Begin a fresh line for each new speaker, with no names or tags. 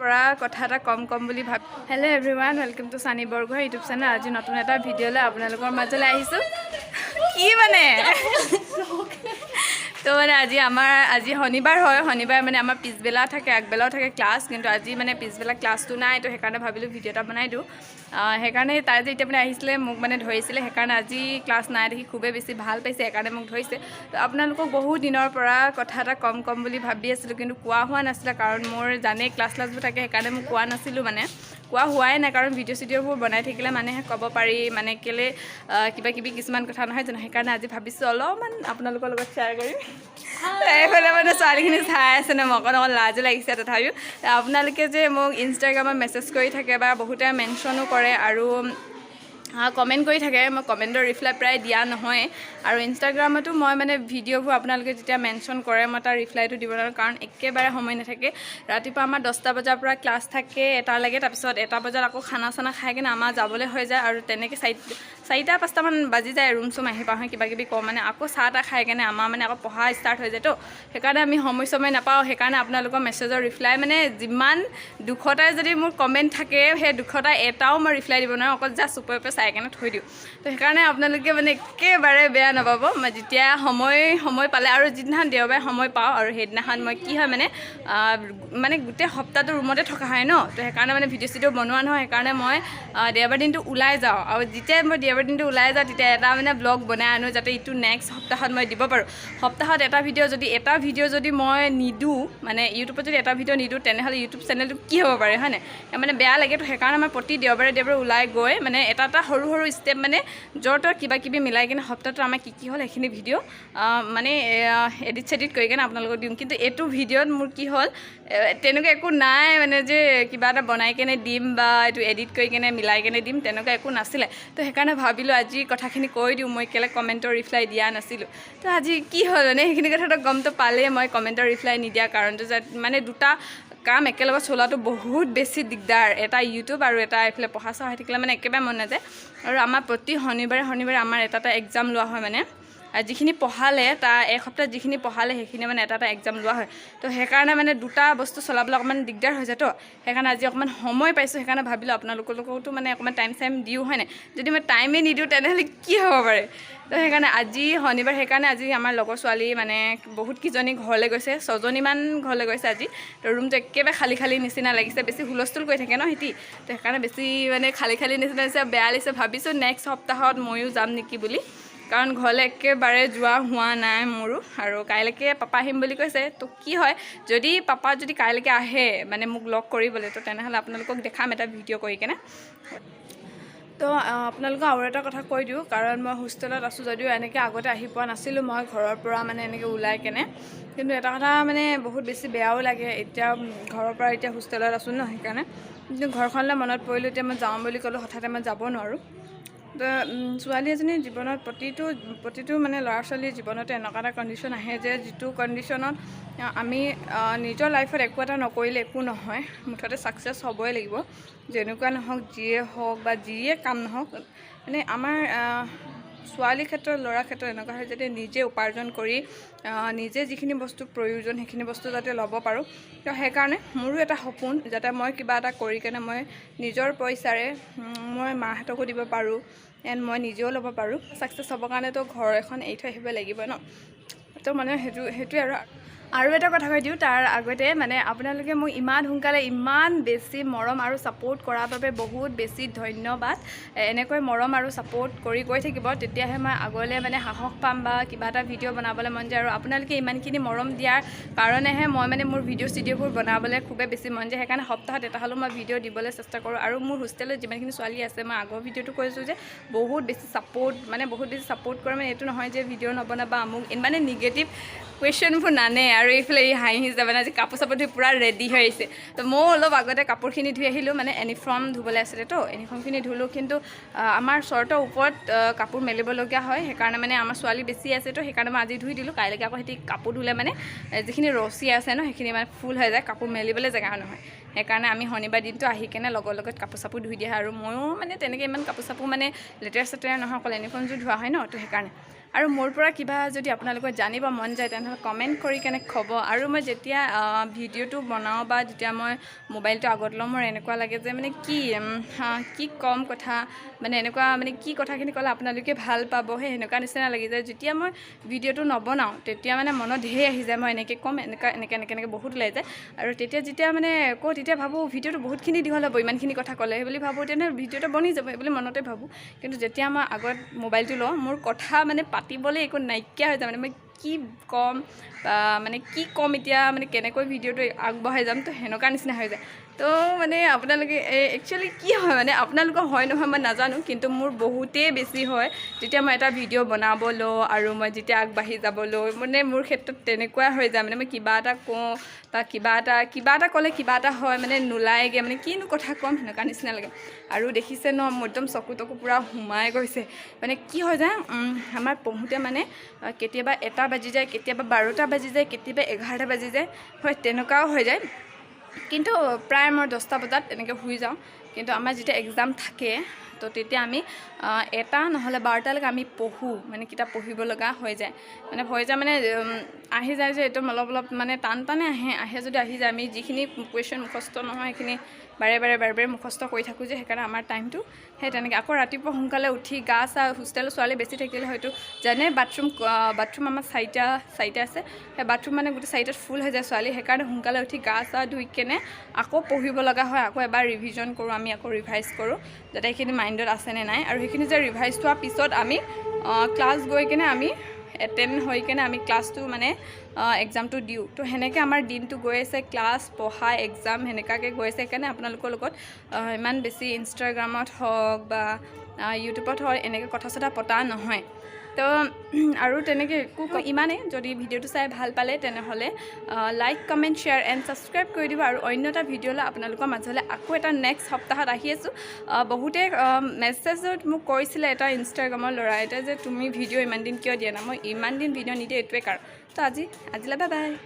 পৰা কথা এটা কম কম বুলি ভাব। Hello everyone, welcome to Sunny Borgohain YouTube channel. আজি নতুন এটা ভিডিঅ'লৈ আপোনালোকৰ মাজলৈ আহিছোঁ। কি মানে তো মানে আজি আমাৰ আজি শনিবাৰ হয়। শনিবাৰ মানে আমাৰ পিছবেলা থাকে, আগবেলাও থাকে ক্লাছ। কিন্তু আজি মানে পিছবেলা ক্লাছটো নাই, তো সেইকাৰণে ভাবিলোঁ ভিডিঅ' এটা বনাই দিওঁ। সেইকাৰণে তাই যে এতিয়া মানে আহিছিলে, মোক মানে ধৰিছিলে। সেইকাৰণে আজি ক্লাছ নাই দেখি খুবেই বেছি ভাল পাইছে, সেইকাৰণে মোক ধৰিছে। তো আপোনালোকক বহুত দিনৰ পৰা কথা এটা কম কম বুলি ভাবি আছিলোঁ, কিন্তু কোৱা হোৱা নাছিলে। কাৰণ মোৰ জানেই ক্লাছ ক্লাছবোৰ থাকে, সেইকাৰণে মোক কোৱা নাছিলোঁ। মানে কোৱা হোৱাই নাই, কাৰণ ভিডিঅ' চিডিঅ'বোৰ বনাই থাকিলে মানেহে ক'ব পাৰি। মানে কেলৈ কিবা কিবি কিছুমান কথা নহয় জানো? সেইকাৰণে আজি ভাবিছোঁ অলপমান আপোনালোকৰ লগত শ্বেয়াৰ কৰিম। এইফালে মানে ছোৱালীখিনি চাই আছে ন, মোক অকণ অকণ লাজো লাগিছে। তথাপিও আপোনালোকে যে মোক ইনষ্টাগ্ৰামত মেছেজ কৰি থাকে বা বহুতে মেনশ্যনো কৰে আৰু কমেণ্ট কৰি থাকে, মই কমেণ্টৰ ৰিপ্লাই প্ৰায় দিয়া নহয়। আৰু ইনষ্টাগ্ৰামতো মই মানে ভিডিঅ'বোৰ আপোনালোকে যেতিয়া মেনশ্যন কৰে, মই তাৰ ৰিপ্লাইটো দিব নোৱাৰোঁ, কাৰণ একেবাৰে সময় নাথাকে। ৰাতিপুৱা আমাৰ 10টা বজাৰ পৰা ক্লাছ থাকে 1টালৈকে। তাৰপিছত 1টা বজাত আকৌ খানা চানা খাই কিনে আমাৰ যাবলৈ হৈ যায় আৰু তেনেকৈ 4টা 5টামান বাজি যায় ৰুম চুম আহি পাওঁ। কিবা কিবি কওঁ মানে আকৌ চাহ তাহ খাই কেনে আমাৰ মানে আকৌ পঢ়া ষ্টাৰ্ট হৈ যায়তো, সেইকাৰণে আমি সময় চময় নাপাওঁ। সেইকাৰণে আপোনালোকৰ মেছেজৰ ৰিপ্লাই মানে যিমান 200টাই যদি মোৰ কমেণ্ট থাকে, সেই 200টা এটাও মই ৰিপ্লাই দিব নোৱাৰোঁ। অকল জাষ্ট ওপৰে ওপৰে চাই কেনে থৈ দিওঁ। তো সেইকাৰণে আপোনালোকে মানে একেবাৰে বেয়া নাপাব। মই যেতিয়া সময় সময় পালে আৰু যিদিনাখন দেওবাৰে সময় পাওঁ আৰু সেইদিনাখন মই কি হয় মানে মানে গোটেই সপ্তাহটো ৰুমতে থকা হয় ন, তো সেইকাৰণে মানে ভিডিঅ' চিডিঅ' বনোৱা নহয়। সেইকাৰণে মই দেওবাৰ দিনটো ওলাই যাওঁ আৰু যেতিয়া মই দেওবাৰ দিনটো ওলাই যাওঁ, তেতিয়া এটা মানে ব্লগ বনাই আনো, যাতে ইটো নেক্সট সপ্তাহত মই দিব পাৰোঁ। সপ্তাহত এটা ভিডিঅ' যদি এটা ভিডিঅ' যদি মই নিদিওঁ, মানে ইউটিউবত যদি এটা ভিডিঅ' নিদিওঁ, তেনেহ'লে ইউটিউব চেনেলটো কি হ'ব পাৰে, হয়নে? মানে বেয়া লাগে। তো সেইকাৰণে মই প্ৰতি দেওবাৰে দেওবাৰে ওলাই গৈ মানে এটা এটা সৰু সৰু ষ্টেপ মানে য'ৰ ত'ৰ কিবা কিবি মিলাই কিনে সপ্তাহটো আমাৰ কি কি হ'ল, সেইখিনি ভিডিঅ' মানে এডিট চেডিট কৰি কিনে আপোনালোকক দিওঁ। কিন্তু এইটো ভিডিঅ'ত মোৰ কি হ'ল, তেনেকুৱা একো নাই, মানে যে কিবা এটা বনাই কেনে দিম বা এইটো এডিট কৰি কেনে মিলাই কেনে দিম, তেনেকুৱা একো নাছিলে। তো সেইকাৰণে ভাবিলোঁ আজি কথাখিনি কৈ দিওঁ, মই কেলৈ কমেণ্টৰ ৰিপ্লাই দিয়া নাছিলোঁ। তো আজি কি হ'ল মানে সেইখিনি কথাটো গমটো পালেই, মই কমেণ্টৰ ৰিপ্লাই নিদিয়া কাৰণটো যে মানে দুটা কাম একেলগত চলোৱাটো বহুত বেছি দিগদাৰ। এটা ইউটিউব আৰু এটা এইফালে পঢ়া চহা হৈ থাকিলে মানে একেবাৰে মন নাযায়। আৰু আমাৰ প্ৰতি শনিবাৰে শনিবাৰে আমাৰ এটা এটা এক্সাম লোৱা হয়। মানে আৰু যিখিনি পঢ়ালে, তাৰ এসপ্তাহ যিখিনি পঢ়ালে, সেইখিনি মানে এটা এটা এক্সাম লোৱা হয়। তো সেইকাৰণে মানে দুটা বস্তু চলাবলৈ অকণমান দিগদাৰ হৈ যায়। তো সেইকাৰণে আজি অকণমান সময় পাইছোঁ, সেইকাৰণে ভাবিলোঁ আপোনালোকৰ লগতো মানে অকণমান টাইম চাইম দিওঁ, হয় নাই? যদি মই টাইমেই নিদিওঁ, তেনেহ'লে কি হ'ব পাৰে? তো সেইকাৰণে আজি শনিবাৰ, সেইকাৰণে আজি আমাৰ লগৰ ছোৱালী মানে বহুত কেইজনী ঘৰলৈ গৈছে, ছজনীমান ঘৰলৈ গৈছে আজি। তো ৰুমটো একেবাৰে খালী খালী নিচিনা লাগিছে। বেছি হুলস্থুল কৰি থাকে ন সিহঁতি, তো সেইকাৰণে বেছি মানে খালী খালী নিচিনা লাগিছে, বেয়া লাগিছে। ভাবিছোঁ নেক্সট সপ্তাহত ময়ো যাম নেকি বুলি, কাৰণ ঘৰলৈ একেবাৰে যোৱা হোৱা নাই মোৰো। আৰু কাইলৈকে পাপা আহিম বুলি কৈছে। তো কি হয়, যদি পাপা যদি কাইলৈকে আহে মানে মোক লগ কৰিবলৈ, তো তেনেহ'লে আপোনালোকক দেখাম এটা ভিডিঅ' কৰি কেনে। তো আপোনালোকক আৰু এটা কথা কৈ দিওঁ, কাৰণ মই হোষ্টেলত আছোঁ যদিও এনেকৈ আগতে আহি পোৱা নাছিলোঁ মই ঘৰৰ পৰা মানে এনেকৈ ওলাই কেনে। কিন্তু এটা কথা মানে বহুত বেছি বেয়াও লাগে, এতিয়া ঘৰৰ পৰা এতিয়া হোষ্টেলত আছোঁ ন, সেইকাৰণে। কিন্তু ঘৰখনলৈ মনত পৰিলোঁ, এতিয়া মই যাওঁ বুলি ক'লোঁ হঠাতে মই যাব নোৱাৰোঁ। তো ছোৱালী এজনীৰ জীৱনত প্ৰতিটো প্ৰতিটো মানে ল'ৰা ছোৱালীৰ জীৱনতে এনেকুৱা এটা কণ্ডিশ্যন আহে যে যিটো কণ্ডিশ্যনত আমি নিজৰ লাইফত একো এটা নকৰিলে একো নহয়। মুঠতে ছাকচেছ হ'বই লাগিব, যেনেকুৱা নহওক, যিয়ে হওক বা যিয়ে কাম নহওক। মানে আমাৰ ছোৱালীৰ ক্ষেত্ৰত, ল'ৰাৰ ক্ষেত্ৰত এনেকুৱা হয় যাতে নিজে উপাৰ্জন কৰি নিজে যিখিনি বস্তু প্ৰয়োজন, সেইখিনি বস্তু যাতে ল'ব পাৰোঁ। তো সেইকাৰণে মোৰো এটা সপোন, যাতে মই কিবা এটা কৰি কেনে মই নিজৰ পইচাৰে মই মাহঁতকো দিব পাৰোঁ এণ্ড মই নিজেও ল'ব পাৰোঁ। ছাকচেছ হ'বৰ কাৰণেতো ঘৰ এখন এৰি থৈ আহিব লাগিব ন। তো মানে সেইটোৱে। আৰু আৰু এটা কথা কৈ দিওঁ তাৰ আগতে, মানে আপোনালোকে মোক ইমান সোনকালে ইমান বেছি মৰম আৰু ছাপোৰ্ট কৰাৰ বাবে বহুত বেছি ধন্যবাদ। এনেকৈ মৰম আৰু ছাপোৰ্ট কৰি গৈ থাকিব, তেতিয়াহে মই আগলৈ মানে সাহস পাম বা কিবা এটা ভিডিঅ' বনাবলৈ মন যায়। আৰু আপোনালোকে ইমানখিনি মৰম দিয়াৰ কাৰণেহে মই মানে মোৰ ভিডিঅ' চিডিঅ'বোৰ বনাবলৈ খুবেই বেছি মন যায়। সেইকাৰণে সপ্তাহত এটা হ'লেও মই ভিডিঅ' দিবলৈ চেষ্টা কৰোঁ। আৰু মোৰ হোষ্টেলত যিমানখিনি ছোৱালী আছে, মই আগৰ ভিডিঅ'টো কৈছোঁ যে বহুত বেছি ছাপোৰ্ট, মানে বহুত বেছি ছাপোৰ্ট কৰে। মানে এইটো নহয় যে ভিডিঅ' নবনাবা আমুক, মানে নিগেটিভ কুৱেশ্যনবোৰ নানে। আৰু এইফালে এই হাঁহিছে, মানে আজি কাপোৰ চাপোৰ ধুই পূৰা ৰেডি হৈ আহিছে। তো ময়ো অলপ আগতে কাপোৰখিনি ধুই আহিলোঁ, মানে ইউনিফৰ্ম ধুবলৈ আছিলে, তো ইউনিফৰ্মখিনি ধুলোঁ। কিন্তু আমাৰ চৰ্টৰ ওপৰত কাপোৰ মেলিবলগীয়া হয়, সেইকাৰণে মানে আমাৰ ছোৱালী বেছি আছে, তো সেইকাৰণে মই আজি ধুই দিলোঁ। কাইলৈকে আকৌ সিহঁতি কাপোৰ ধুলে মানে যিখিনি ৰছী আছে ন, সেইখিনি মানে ফুল হৈ যায়, কাপোৰ মেলিবলৈ জেগা নহয়। সেইকাৰণে আমি শনিবাৰ দিনটো আহি কেনে লগৰ লগত কাপোৰ চাপোৰ ধুই দিয়া হয়। আৰু ময়ো মানে তেনেকৈ ইমান কাপোৰ চাপোৰ মানে লেতেৰা চেতেৰা নহয়, অকল ইউনিফৰ্মযোৰ ধোৱা হয় ন, তো সেইকাৰণে। আৰু মোৰ পৰা কিবা যদি আপোনালোকৰ জানিব মন যায়, তেনেহ'লে কমেণ্ট কৰি কেনে ক'ব। আৰু মই যেতিয়া ভিডিঅ'টো বনাওঁ বা যেতিয়া মই মোবাইলটো আগত লওঁ, মোৰ এনেকুৱা লাগে যে মানে কি কি ক'ম কথা, মানে এনেকুৱা মানে কি কথাখিনি ক'লে আপোনালোকে ভাল পাব, সেই সেনেকুৱা নিচিনা লাগি যায়। যেতিয়া মই ভিডিঅ'টো নবনাওঁ, তেতিয়া মানে মনত ঢেৰ আহি যায়, মই এনেকৈ ক'ম, এনেকুৱা এনেকৈ এনেকৈ এনেকৈ বহুত ওলাই যায়। আৰু তেতিয়া যেতিয়া মানে কওঁ, তেতিয়া ভাবোঁ ভিডিঅ'টো বহুতখিনি দীঘল হ'ব ইমানখিনি কথা ক'লে, সেই বুলি ভাবোঁ, তেনে ভিডিঅ'টো বনি যাব সেই বুলি মনতে ভাবোঁ। কিন্তু যেতিয়া মই আগত মোবাইলটো লওঁ, মোৰ কথা মানে পাতিবলৈ একো নাইকিয়া হৈ যায়। মানে মই কি ক'ম বা মানে কি ক'ম এতিয়া, মানে কেনেকৈ ভিডিঅ'টো আগবঢ়াই যাম, তো সেনেকুৱা নিচিনা হৈ যায়। তো মানে আপোনালোকে একচুৱেলি কি হয়, মানে আপোনালোকৰ হয় নহয় মই নাজানো, কিন্তু মোৰ বহুতেই বেছি হয়। যেতিয়া মই এটা ভিডিঅ' বনাব লওঁ আৰু মই যেতিয়া আগবাঢ়ি যাব লওঁ, মানে মোৰ ক্ষেত্ৰত তেনেকুৱাই হৈ যায়। মানে মই কিবা এটা কওঁ বা কিবা এটা ক'লে কিবা এটা হয়, মানে নোলায়গৈ, মানে কিনো কথা ক'ম সেনেকুৱা নিচিনা লাগে। আৰু দেখিছে ন, মোৰ একদম চকু তকু পূৰা সোমাই গৈছে। মানে কি হৈ যায়, আমাৰ পঢ়োঁতে মানে কেতিয়াবা 1টা বাজি যায়, কেতিয়াবা 12টা বাজি যায়, কেতিয়াবা 11টা বাজি যায়, হয় তেনেকুৱাও হৈ যায়। কিন্তু প্ৰায় মই 10টা বজাত এনেকৈ শুই যাওঁ। কিন্তু আমাৰ যেতিয়া এক্সাম থাকে, তো তেতিয়া আমি 1টা নহ'লে 12টালৈকে আমি পঢ়োঁ, মানে কিতাপ পঢ়িব লগা হৈ যায়। মানে হৈ যায়, মানে আহি যায় যে একদম অলপ অলপ মানে টান টানে আহে। আহে যদি আহি যায়, আমি যিখিনি কুৱেশ্যন মুখস্থ নহয়, সেইখিনি বাৰে বাৰে বাৰে বাৰে মুখস্থ কৰি থাকোঁ যে, সেইকাৰণে আমাৰ টাইমটো সেই তেনেকৈ। আকৌ ৰাতিপুৱা সোনকালে উঠি গা চা, হোষ্টেলৰ ছোৱালী বেছি থাকিলে হয়তো জানে, বাথৰুম বাথৰুম আমাৰ চাৰিটা চাৰিটা আছে, সেই বাথৰুম মানে গোটেই চাৰিটাত ফুল হৈ যায় ছোৱালী। সেইকাৰণে সোনকালে উঠি গা চা ধুই কেনে আকৌ পঢ়িব লগা হয়। আকৌ এবাৰ ৰিভিজন কৰোঁ আমি, আকৌ ৰিভাইজ কৰোঁ যাতে সেইখিনি মাইণ্ডত আছেনে নাই। আৰু সেইখিনি যে ৰিভাইজ হোৱাৰ পিছত আমি ক্লাছ গৈ কেনে আমি এটেণ্ড হৈ কেনে আমি ক্লাছটো মানে এক্সামটো দিওঁ। তো সেনেকৈ আমাৰ দিনটো গৈ আছে, ক্লাছ, পঢ়া, এক্সাম সেনেকুৱাকৈ গৈ আছে। সেইকাৰণে আপোনালোকৰ লগত ইমান বেছি ইনষ্টাগ্ৰামত হওক বা ইউটিউবত হওক, এনেকৈ কথা চথা পতা নহয়। তো আৰু তেনেকৈ একো ইমানেই। যদি ভিডিঅ'টো চাই ভাল পালে, তেনেহ'লে like, comment, share and subscribe কৰি দিব। আৰু অন্য এটা ভিডিঅ'লৈ আপোনালোকৰ মাজলৈ আকৌ এটা নেক্সট সপ্তাহত আহি আছোঁ। বহুতে মেছেজত মোক কৈছিলে, এটা ইনষ্টাগ্ৰামৰ ল'ৰা এটা, যে তুমি ভিডিঅ' ইমান দিন কিয় দিয়া নাই? মই ইমান দিন ভিডিঅ' নিদিয়ে এইটোৱে কাৰণ। তো আজিলৈ বাই বাই।